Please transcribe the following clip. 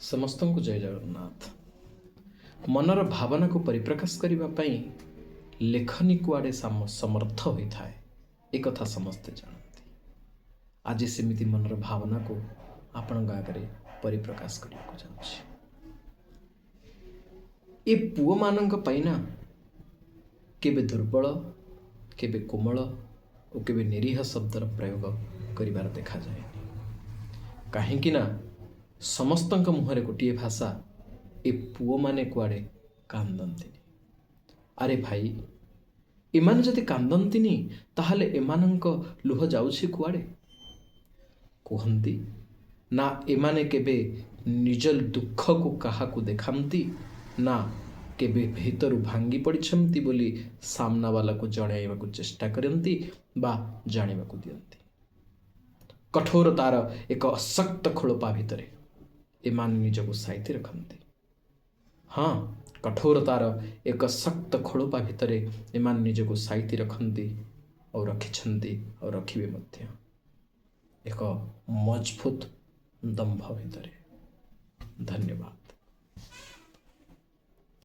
ସମସ୍ତଙ୍କୁ ଜୟ ଜଗନ୍ନାଥ। ମନର ଭାବନାକୁ ପରିପ୍ରକାଶ କରିବା ପାଇଁ ଲେଖନୀ କୁଆଡ଼େ ସମର୍ଥ ହୋଇଥାଏ, ଏକଥା ସମସ୍ତେ ଜାଣନ୍ତି। ଆଜି ସେମିତି ମନର ଭାବନାକୁ ଆପଣଙ୍କ ଆଗରେ ପରିପ୍ରକାଶ କରିବାକୁ ଯାଉଛି। ଏ ପୁଅମାନଙ୍କ ପାଇଁ ନା କେବେ ଦୁର୍ବଳ, କେବେ କୋମଳ ଓ କେବେ ନିରୀହ ଶବ୍ଦର ପ୍ରୟୋଗ କରିବାର ଦେଖାଯାଏନି। କାହିଁକି ନା ସମସ୍ତଙ୍କ ମୁହଁରେ ଗୋଟିଏ ଭାଷା, ଏ ପୁଅମାନେ କୁଆଡ଼େ କାନ୍ଦନ୍ତିନି। ଆରେ ଭାଇ, ଏମାନେ ଯଦି କାନ୍ଦନ୍ତିନି, ତାହେଲେ ଏମାନଙ୍କ ଲୁହ ଯାଉଛି କୁଆଡ଼େ କୁହନ୍ତି ନା? ଏମାନେ କେବେ ନିଜ ଦୁଃଖକୁ କାହାକୁ ଦେଖାନ୍ତି ନା, କେବେ ଭିତରୁ ଭାଙ୍ଗି ପଡ଼ିଛନ୍ତି ବୋଲି ସାମ୍ନାବାଲାକୁ ଜଣାଇବାକୁ ଚେଷ୍ଟା କରନ୍ତି ବା ଜାଣିବାକୁ ଦିଅନ୍ତି। କଠୋରତାର ଏକ ଅଶକ୍ତ ଖୋଳପା ଭିତରେ ଏମାନେ ନିଜକୁ ସାଇତି ରଖନ୍ତି। ହଁ, କଠୋରତାର ଏକ ଶକ୍ତ ଖୋଳପା ଭିତରେ ଏମାନେ ନିଜକୁ ସାଇତି ରଖନ୍ତି ଆଉ ରଖିଛନ୍ତି ଆଉ ରଖିବେ ମଧ୍ୟ, ଏକ ମଜବୁତ ଦମ୍ଭ ଭିତରେ। ଧନ୍ୟବାଦ।